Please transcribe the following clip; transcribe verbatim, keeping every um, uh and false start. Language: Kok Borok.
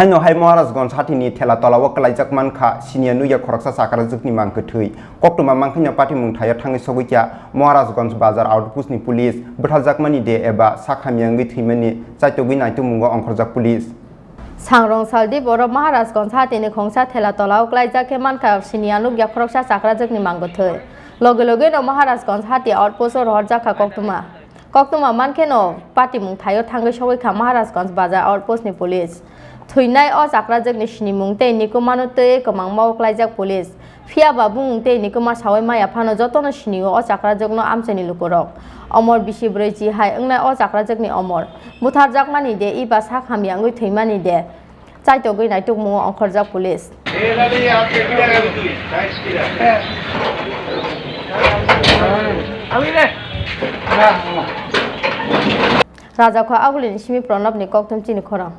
Ano hai Maharajganj hatini thela tola o kwlaijak mankha siniya nukya khoroksa chakrajwkni mang kwthwi. Koktwma mankhaino patimung thaio thangwi sogwikha Maharajganj bazar outpost ni police. Bwtharjakmani de eba sak hamya wngwi thwimani chaitogwi naitukmungo ongkhorjak police. Sangrong saldi borok Maharajganj hatini khongsa thela tola o kwlaijak khe mankha siniya nukya khoroksa chakrajwkni mang kwthwi. Loge logeno Maharajganj hati outpost o rohorjak kha koktwma. Koktwma mankheno patimung thaio thangwi sogwi kha Maharajganj bazar outpost ni police. Thwinai o chakrajwkni sinimung tei nikumano twiwi kwmangma o kwlaijak police. Phiya ba bumung tei nikuma sawi maya phano jotono sinio o chakrajwkno amchaini lukurok. Omor bisi brwi chi hai wngnai o chakrajwkni omor. Butharjakmani de eba sak hamya wngwi thwimani de. Chaitogwi naitukmungo ongkhorjak police. Rajakho Agulini simi Pranabni koktwm chini khorang.